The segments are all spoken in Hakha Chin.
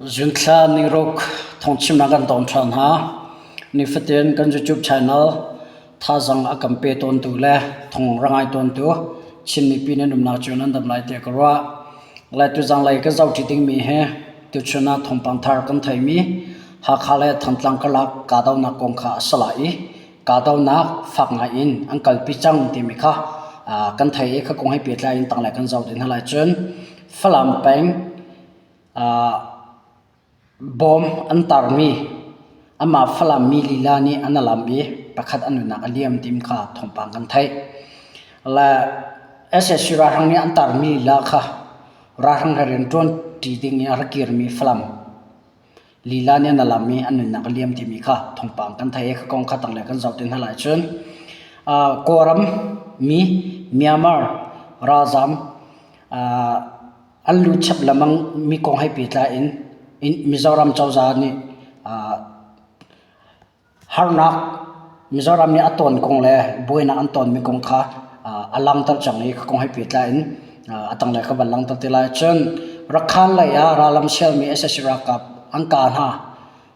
Zunthla niruk thawngchimnak kan tawn ṭhan hna. Nifatin kan YouTube channel thazaang a kan pe tawntu le thawng ra ngai tawntu Chin mipi nan umnak cio nan dam lai tiah ka ruah. Lai tuzanglei kan zohṭi dingmi hi tuchun ah thawngpang thar kan theimi Hakha le Thantlang karlak kahdohnak kong kha a si lai i kahdohnak fak ngai in an kalpi cang timi kha kan thei i kha kong he pehtlai in tanglei kan zoh te hna lai. Cun Falam peng Bawm an tarmi amah Falam mi lila nih an alam i pakhat a nunnak a liam tim kha thawngpang kan theih. Le sac ralhrang nih an tarmi lila kha ralhrang he rianṭuan ṭi ding in a rak kirmi Falam lila nih an alam i an nunnak a liam timi kha thawngpang kan theih i kha kong kha tanglei kan zoh te hna lai. Cun Kawlram mi Myanmar ralzaam An lu chap lengmang mi kong he pehtlai in Mizoram cozah nih harnak Mizoram nih a ton kong le buainak an tonmi kong kha a langhter cang i kha kong he pehtlai in a tanglei ka van langhter te lai. Cun Rakhan lei ah rallam sialmi sac ralkap an kah hna.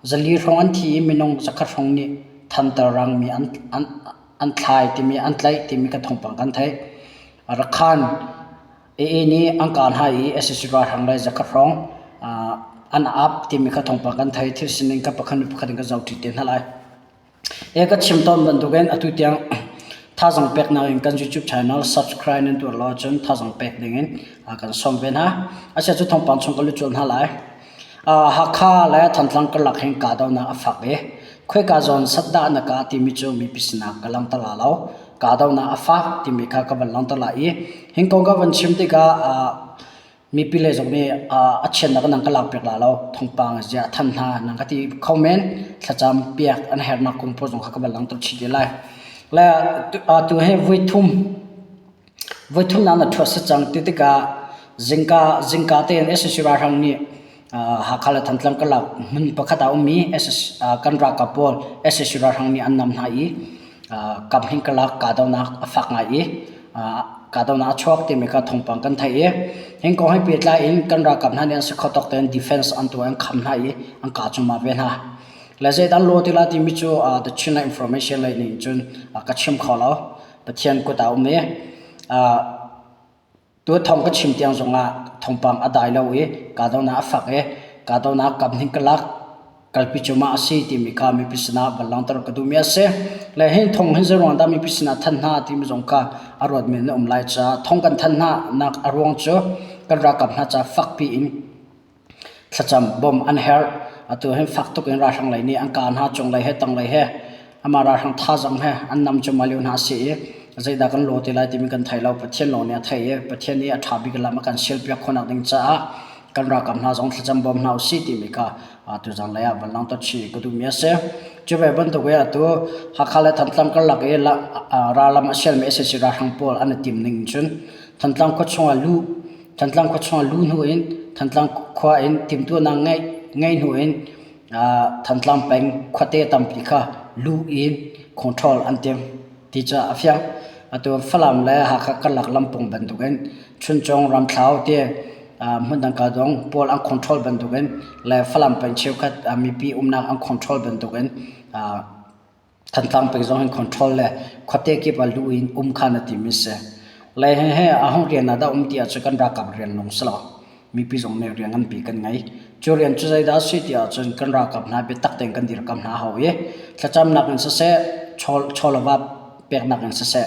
400 hrawng an thi i minung 100 hrawng nih thantar rangmi an thlai timi an tlaih timi ka thawngpang kan theih. Rakhan AA nih an kah hna i sac ralhrang le zakhat hrawng an ap timi kha thawngpang kan thei. Thil sining kha pakhat hnu pakhat in kan zohṭi te hna lai. E ka chim tawn bantukin atu tiang thazang peknak in kan YouTube channel subscribe nan tuah lo ahcun thazang pek dingin kan sawm ve hna. Asia cu thawngpang chung ka lut colh hna lai. Hakha le Thantlang karlak hin kahdohnak a fak i khoika zawn sat dah na kah timi cu mipi sinah ka langhter la lo. Kahdohnak a fak timi kha ka van langhter lai i hin kong ka van chim tikah mipi lei zong nih a chiatnak nan ka lakpiak la lo. Thawngpang ziah than hna nan ka ti kho men. Thlacam piak an herhnak kong pawl zong kha ka van langhter chih te lai. Le tu hi voi thum Voi thumnak na ṭhuat si cang ti tikah zingka zingka tein sac ralhrang nih Hakha le Thantlang karlak hmun pakhat ah a ummi kan ralkap pawl sac ralhrang nih an nam hna i kamhing karlak kahdohnak a fak ngai i kahdohnak a chuak timi kha thawngpang kan theih i hi kong he pehtlai in kan ralkap hna nih an si kho tawk tein defense an tuah i an kham hna i an kah cuahmah ve hna. Le zeidah an lawh ti lai timi cu The Chinland Information lei nih cun ka chim kho lo. Pathian kut ah um i tu thawng ka chim tiang zongah thawngpang a dai lo i kahdohnak a fak i kahdohnak kam hning ka lak kalpi cuahmah a si timi kha mipi sinah van langhter ka duhmi a si. Le hi thawng hi zeiruang dah mipi sinah thanh hna timi zong kha a ruatmi na um lai caah thawng kan thanh hna nak a ruang cu kan ralkap hna ca fakpi in Thlacam bawmh an herh. Atu hin fak tuk in ralhrang lei nih an kah hna, cunglei he tanglei he amah ralhrang thazaang he an nam cuahmah lio hna a si i zeidah kan law ti lai timi kan thei lo. Pathian lawng nih a thei i Pathian nih a ṭha bik lam a kan sialpiak khawhnak ding caah kan ralkap hna zong thlacam bawm hna usih timi kha tuzan lei ah van langhter chih ka duhmi a si. Cu ve bantuk i atu Hakha le Thantlang karlak i rallam a sialmi sac ralhrang pawl an i tim ning cun Thantlang khua chungah luh Thantlang khua chungah luh hnu in Thantlang khua in timhtuahnak ngeih ngeih hnu in Thantlang peng khuate tampi kha luh in control an timh ti cu a fiang. Atu Falam le Hakha karlak lampung bantukin Chuncung Ramthlau ti hmundang ka dong pawl an control bantukin le Falam peng cheukhat mipi umnak an control bantukin Thantlang peng zong hin control le khuate kip ah luh in um kha na timi si. Le he a hung rian ah dah um ti ahcun kan ralkap rian lung si lo. Mipi zong nih rian nganpi kan ngei. Cu rian cu zeidah a si ti ahcun kan ralkap hna biatak tein kan dirkamh hna hau i thlacamnak in siseh, chaw chaw le va peknak in siseh,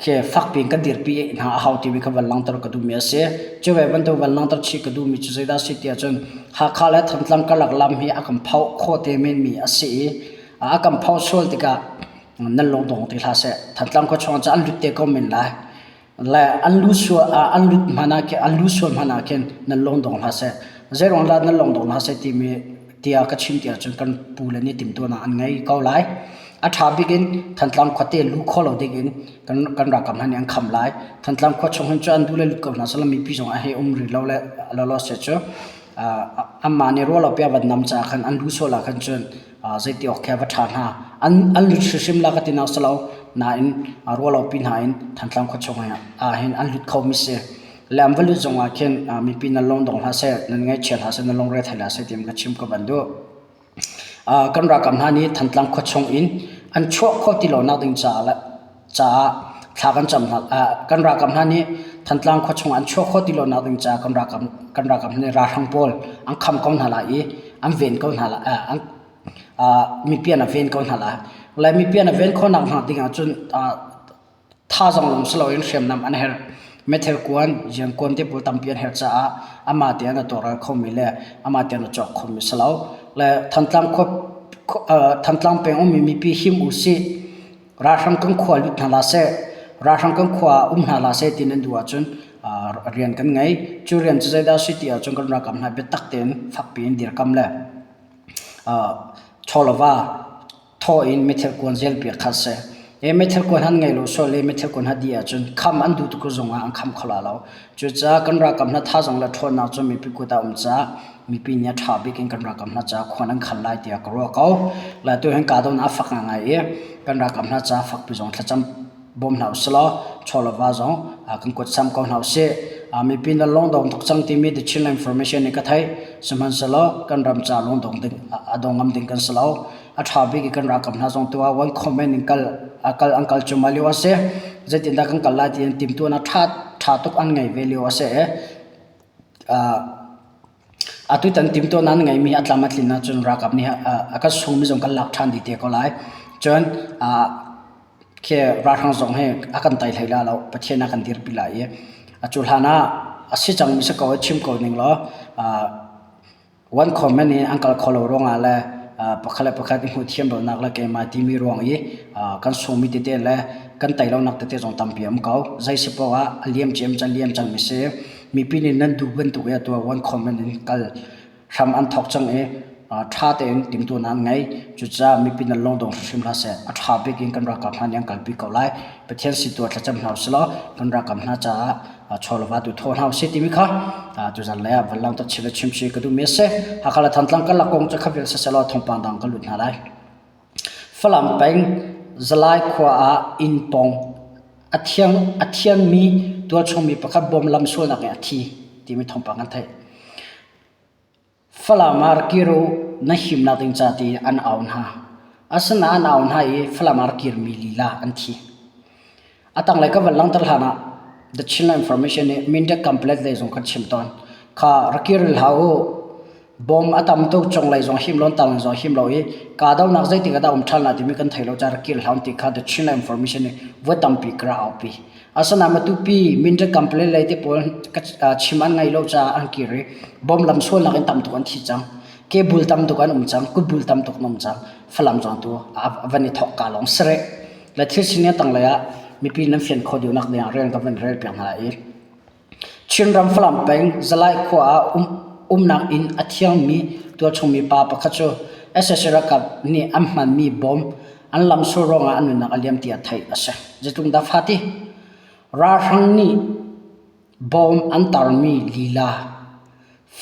Khi fakpi in kan dirpi hna a hau timi kha van langhter ka duhmi a si. Cu ve bantuk van langhter chih ka duhmi cu zeidah a si tiah cun Hakha le Thantlang karlak lam hi a kan phoh khawh te menmi a si i a kan phoh sual tikah nan lung dong ti hlah seh. Thantlang khua chung ah cun an lut te ko men lai. Le an lu sual an lut hmanh ah khin an lu sual hmanh ah khin nan lung dong hlah seh. Zeiruang dah nan lung dong hlah seh timi tiah ka chim tiah cun kan pu le nih timhtuahnak an ngei ko lai. A ṭha bik in Thantlang khuate luh khawh lo ding in kan kan ralkap hna nih an kham lai. Thantlang khua chung hin cu an duh le lut ko hna sehla mipi zong a hei um rih lo le lawlaw seh cu anmah nih ruah lo piah van nam caah khan an luh sual ah khan cun zeiti awk khi a va ṭha hna. An an lut hrimhrim la ka ti nak si lo nain ruah lo pi hna in Thantlang khua chung ah hin an lut kho mi si. Le an va lut zong ah khin mipi nan lung dong hlah seh, nan ngaihchia hlah seh, nan lungre thei hlah seh ti ka chim ka van duh. Kan ralkap hna nih Thantlang khua chung in an chuah khawh ti lonak ding caah le caah thla kan cam hna. Kan ralkap hna nih Thantlang khua chung an chuah khawh ti lonak ding caah kan ralkap kan ralkap hna nih ralhrang pawl an kham ko hna lai i an ven ko hna lai. An mipi an ven ko hna lai. Le mipi an ven khawhnak hna ding ahcun Thazaang lawng si loin hriamnam an herh. Meithal kuan, ziangkuan te pawl tampi an herh caah amah tein a tawlrel khomi le amah tein a cawk khomi si lo. Le Thantlang khua Thantlang peng ummi mipi him u sih. Ralhrang kan khua lut hna hlah seh. Ralhrang kan khua ah um hna hlah seh ti nan duh ahcun rian kan ngei. Cu rian cu zeidah a si ti ahcun kan ralkap hna biatak tein fakpi in dirkam le chawlava thaw in meithal kuan zelpiak kha a si. E meithal kuan han ngei lo sual i meithal kuan ha dih ahcun kham an duh tuk zong ah an kham kho la lo. Cucaah kan ralkap hna thazaang le ṭhawnnak cu mipi kut ah um caah mipi nih a ṭha bik in kan ralkap hna caah khuan an khal lai tiah ka ruah ko. Le tu hin kahdohnak a fak ngaingai i kan ralkap hna caah fakpi zong thlacam bawm hna usih law chaw le va zong kan kuat sam ko hna usih. Mipi na lungdong tuk cang timi The Chinland Information nih ka theih. Sihmanhsehlaw kan ram ca lungdong ding a dong ngam ding kan si lo. A ṭha bik i kan ralkap hna zong tu ah one comment in kal a kal an kal cuahmah lio a si. Zeitindah kan kal lai tiin timhtuahnak ṭha ṭha tuk an ngei ve lio a si i atutan timhtuahnak an ngeimi a tlam a tlin ahcun ralkap nih a kan sungmi zong kan lak ṭhan dih te ko lai. Cun khi ralhrang zong hi a kan tai hlei la lo. Pathian a kan dirpi lai i a cu hlan ah a si cangmi si ko i chim ko ning law one comment in an kal kho lo ruangah le pakhat le pakhat i hmuh thiam lonak le keimah timi ruang i kan sungmi tete le kan tei lonak tete zong tampi a um ko. Zei si paoh ah a liam ciam can liam cangmi si. Mipi nih nan duh bantuk i atu ah one comment in kal hram an thawk cang i ṭha tein timhtuahnak an ngei. Cucaah mipi nan lungdong hrimhrim hlah seh. A ṭha bik in kan ralkap hna nih an kalpi ko lai. Pathian sin tu ah thlacam hna usih law kan ralkap hna caah chaw le va tu thaw hna usih timi kha tuzan lei ah van langter chim le chim si ka duhmi a si. Hakha le Thantlang karlak kong cu kha vial siseh law thawngpang dang ka lut hna lai. Falam peng Zalai khua ah inn pawng a thiang a thianmi tualchungmi pakhat bawm lam sualnak in a thi timi thawngpang kan theih. Falam ah kir u, na himnak ding ca ti an au hna. Asinain an au hna i Falam ah kirmi lila an thi. A tanglei ka van langhter hlan ah The Chinland Information nih Mindat Complex lei zong kan chim tawn. Kha rak kir hlah u. Bom a tam tuk cunglei zong him lo tanglei zong him lo i kahdohnak zeitik ah dah um ṭhan lai timi kan thei lo caah rak kir hlah u ti kha The Chinland Information nih voi tampi ka rak aupi. Asinain Matupi Mindat Complex lei te pawl chim an ngaih lo caah an kir i bom lam sualnak in tam tuk an thi cang. Kebul tam tuk an um cang, kutbul tam tuk an um cang. Falam zong tu a van i thawk ka lawng si rih. Le thil sining tanglei ah mipi nan fian khawh deuhnak ding ah rian ka van rel piak hna i Chinram Falam peng Zalai khua ah um, umnak inn a thiangmi tualchungmi pa pakhat cu sac ralkap nih an hmanmi bom an lamsul ruangah a nunnak a liam tiah theih a si. Zeitluk dah fati? Ralhrang nih bom an tarmi lila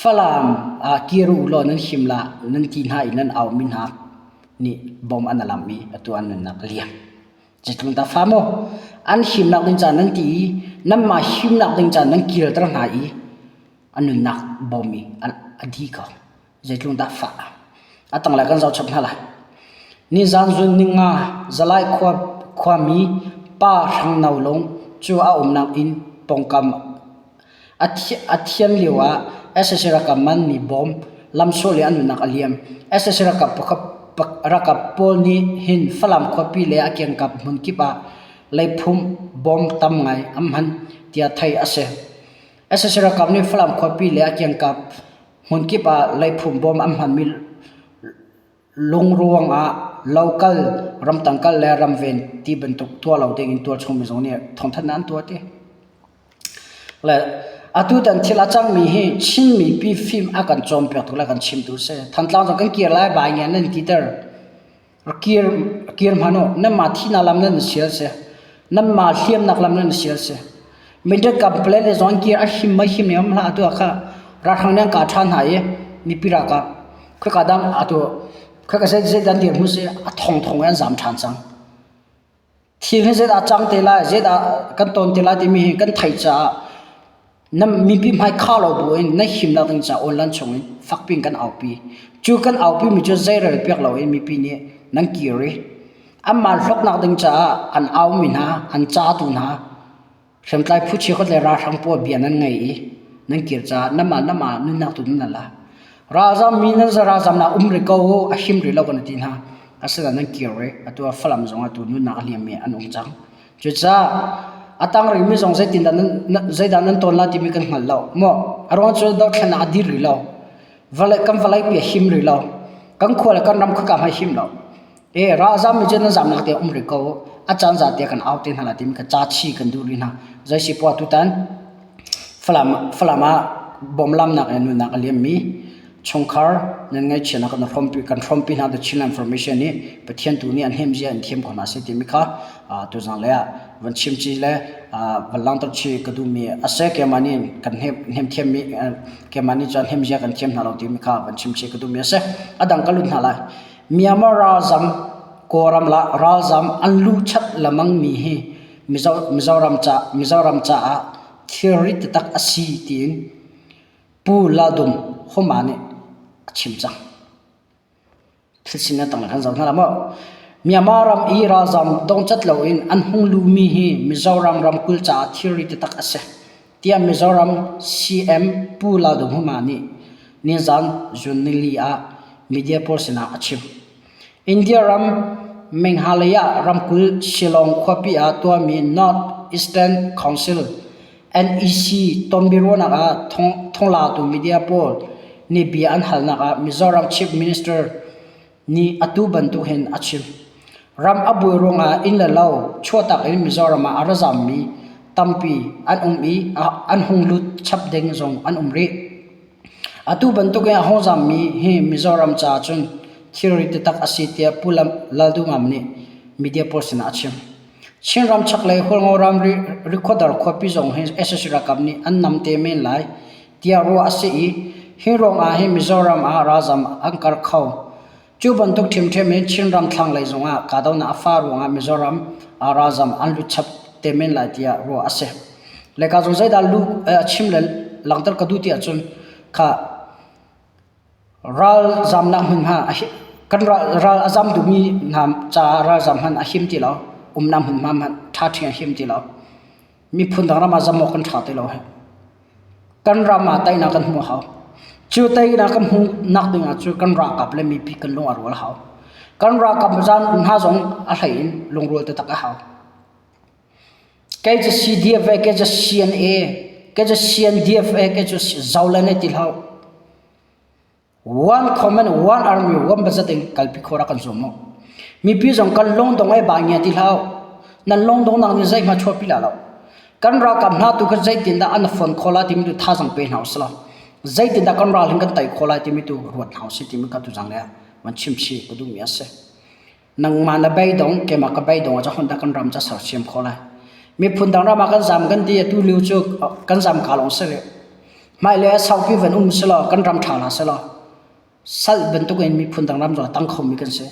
Falam ah kir u law nan him la nan ti hna i nan aumi hna nih bom an alamh i atu an nunnak a liam. Zeitluk dah fa maw? An himnak ding ca nan ti i nanmah himnak ding ca nan kirter hna i an nunnak bom i a di ko. Zeitluk dah fah? A tanglei kan zoh chap hna lai. Nizan zun ninga Zalai khua khuami pa Hrang No Lung cu a umnak inn pawngkam A thian lioah sac ralkap manmi bawm lamsual i an nunnak a liam. Sac ralkap pawl nih hin Falam khuapi le a kiangkap hmunkip ah leiphum bawm tam ngai an hman tiah theih a si. Sac ralkap nih Falam khuapi le a kiangkap hmunkip ah leiphum bawm an hmanmi Lungruang ah lo kal, ramtang kal le ramven ti bantuk tuah lo ding in tualchung mi zong nih thawngthanhnak an tuah ti. Le atutan thil a cangmi hi Chin mipi fim a kan cawnpiaktu le a kan chimtu a si. Thantlang zong kan kir lai bai nge nan titer. Kir kir hmanh u. Nanmah thihnak lam nan sial si. Nanmah hliamnak lam nan sial si. Mindat complaint le zong kir a him ma him ne om hlah atu kha ralhrang nih an kah ṭhan hna i mipi ralkap khika dang atu khika zei zei dan dir hmu si a thong thong in an zam ṭhan cang. Thil hi zeidah cang te lai zeidah kan ton te lai timi hi kan theih caah. Na mipi hmai kha lo buin na himnak ding ca online chungin fakpi in kan aupi. Cu kan aupi mi cu zeirel piak loin mipi nih nan kir i anmah hlawknak ding caah an aumi hna, an catu hna, hriamtlai phu cheukhat le ralhrang pawl bia nan ngei i nan kir caah namah namah nunnak tu nan la. Ralzam mi nan ralzamnak um rih ko u, a him rih lo kan ti hna. Asinain nan kir i atu ah Falam zong atu nunnak a liammi an um cang. Cucaah a tang rihmi zong zeitindah nan zeidah nan tawn lai timi kan hngal lo. Maw a ruang cu dothlennak a dir rih lo. Vawlei kan vawleipi a him rih lo. Kan khua le kan ram khaka hmai him lo. E ralzam mi cu nan zamnak te um rih ko. A caan za te kan au te hna lai timi kha ca chi kan duh rih hna. Zei si poah tutan Falam Falam ah bom lamnak in nunnak a liammi chungkhar nan ngaihchiatnak kan hrawmpi kan hrawmpi hna The Chinland Formation nih Pathian tu nih an hnemzia an thiam ko hna seh timi kha tuzang lei ah van chim chi le van langhter chi ka duhmi a si. Keimah nih kan hnem thiammi keimah nih cun hnemzia kan thiam hna lo timi kha van chim chi ka duhmi a si. A dang ka lut hna lai. Myanmar ralzam Kawlram la ralzam an lu chat lamang mi hi Mizo Mizoram ca Mizoram caah thilri taktak a si tiin Pu Laldum Homa nih a chim cang. Thil sining tang kan zoh hna la maw? Myanmar ram i ralzam dongcat loin an hung lumi hi Mizoram ramkulh caah thilri taktak a si tiah Mizoram CM Pu Laldum Homa nih nizan June nili ah media pawl sinah a chim. India ram Meghalaya ramkulh Shillong khuapi ah tuahmi North Eastern Council NEC tonbiaruahnak ah thonglatu media pawl nih bia an halnak ah Mizoram Chief Minister nih atu bantuk hin a chim. Ram a buai ruangah inn le lo chuahtak in Mizoram ah a ra zammi tampi an um i an hung lut chap ding zong an um rih. Atu bantuk in a hung zammi hi Mizoram caah cun thilri taktak a si tiah Pu Laldungam nih media pawl sinah a chim. Chinram chaklei Hualngo ramri Rikhuadar khuapi zong hi sac ralkap nih an nam te men lai tiah ruah a si i hi ruangah hin Mizoram ah ralzam an karh kho. Cu bantuk ṭhiamṭhiam in Chinram thlanglei zongah kahdohnak a fah ruangah Mizoram ah ralzam an lut chap te men lai tiah ruah a si. Leka zong zeidah lu a chim le langhter ka duh ti ahcun kha Ralzamnak hmunhma kan ral a zam duhmi hna caah ralzam hmanh a him ti lo. Umnak hmunhma hmanh ṭhaṭhi a him ti lo. Miphun dang ram ah zam awk kan ṭha ti lo. Kan ram ah teinak kan hmuh a hau. Cu teinak kan hmuhnak ding ah cu kan ralkap le mipi kan lung a rual a hau. Kan ralkap hna zong a hlei in lungrual taktak a hau. Kei cu CDF kei cu CNA, kei cu CNDF kei cu Zoland ti hlah. One common, one army, one budget in kalpi khawh rak kan zuam mu. Mipi zong kan lungdong ai ba ngia ti hlah. Nan lungdong nak nih zeihmah chuahpi la lo. Kan ralkap hna tu kha zeitindah an fon khawh lai timi tu thazang pe hna usih law zeitindah kan ral hin kan tei khawh lai timi tu ruat hna usih timi ka tu zang le van chim chih ka duhmi a si. Nangmah na beidong, keimah ka beidong ah cun dah kan ram ca sersiam khawh lai. Miphun dang ram ah kan zam kan ti atu lio cu kan zam ka lawng si rih. Hmailei ah saupi van um selaw kan ram ṭha hlah selaw sal bantuk in miphun dang ram zong tang khomi kan si.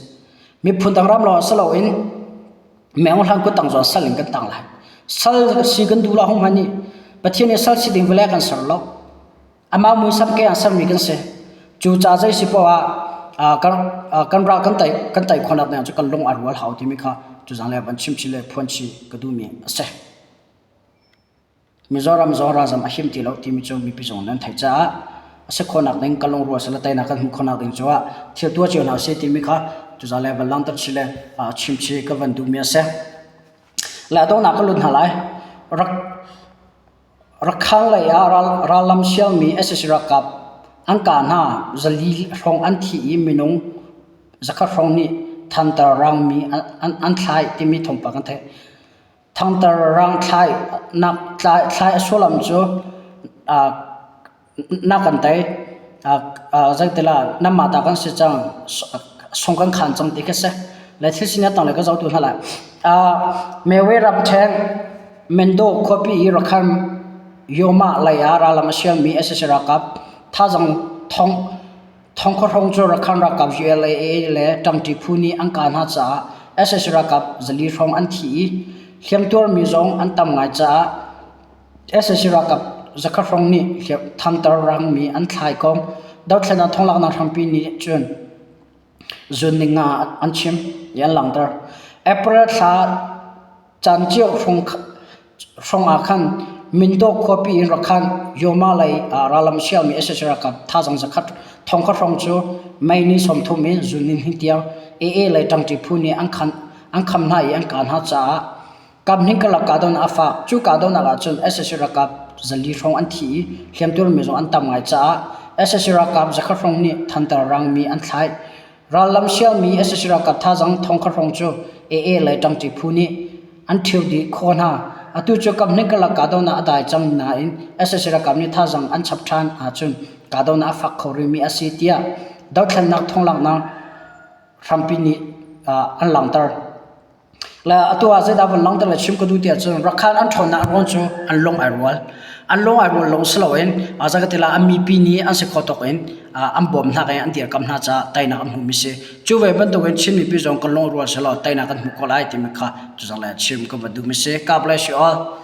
Miphun dang ram lawng si loin meng hlan kut tang zong sal in kan tang lai. Sal si kan duh lo hung hmanh nih Pathian nih sal si ding vawlei a kan ser lo. Amah muisam ke ah sermi kan si. Cu ca zei si poah ah kan kan ral kan tei kan tei khawhnak ding cu kan lung a rual hau timi kha tuzang le van chim chi le phuan chi ka duhmi a si. Mizoram zong ralzam a him ti lo timi cu mipi zong nan theih caah a si khawhnak ding kan lungrual sila teinak kan hmuh khawhnak ding cu ah thil tuah cio hna usih timi kha tuzang le van langhter chi le chim chi ka van duhmi a si. Le donghnak ka lut hna lai. Rak Rakhang lei ah rallam sialmi sac ralkap an kah hna. 400 hrawng an thi i minung 100 hrawng nih Thantar rangmi an thlai timi thawngpang kan theih. Thantar rang thlai a sullam cu Na kan tei. Zeitilah nanmah ta kan si cang. Sung kan khaan cang ti khi si. Le thil sining tanglei ka zohtu hna lai. Mewe ramṭheng Mendo khuapi i Rakhine Yoma lei ah rallam a sialmi sac ralkap thazang thong thongkhaw hrawng cu Rakhine ralkap ULAA le ṭangṭi phu nih an kah hna caah sac ralkap 400 hrawng an thi i hliamtuarmi zong an tam ngai caah sac ralkap. zakhat hrawng nih thantar rangmi an thlai kong dothlennak thonglaknak hrampi nih cun zun ning nga an chim i an langhter. April thla canceo hrawng ah khan Mindaw khuapi in Rakhan Yoma lei ah rallam sialmi sac ralkap thazaang zakhat thongkhat hrawng cu May ni 30 in June ni hnih tiang AA lei ṭangṭi phu nih an kham hna i an kah hna caah kaphnih karlak kahdohnak a fak. Cu kahdohnak ah cun sac ralkap 400 hrawng an thi i hliamtuarmi zong an tam ngai caah sac ralkap zakhat hrawng nih thantar rangmi an thlai. Rallam sialmi sac ralkap thazaang thongkhat hrawng cu AA lei ṭangṭi phu nih an ṭhio dih khawh hna. Atu cu kaphnih karlak kahdohnak a dai cang nain sac ralkap nih thazaang an chap ṭhan ahcun kahdohnak a fak kho rihmi a si tiah dothlennak thonglaknak hrampi nih an langhter. Le atu ah zeidah van langhter le chim ka duh ti ahcun Rakhan an ṭhawnnak a ruang cu an lung ai rual. An lung ai rual lawng si loin zakatila an mipi nih an si kho tawk in an bawm hna i an dirkamh hna caah teinak an hmuhmi si. Cu ve bantukin Chin mipi zong kan lung rual selaw teinak kan hmu ko lai timi kha tuzang le chim ka van duhmi si. God bless you all.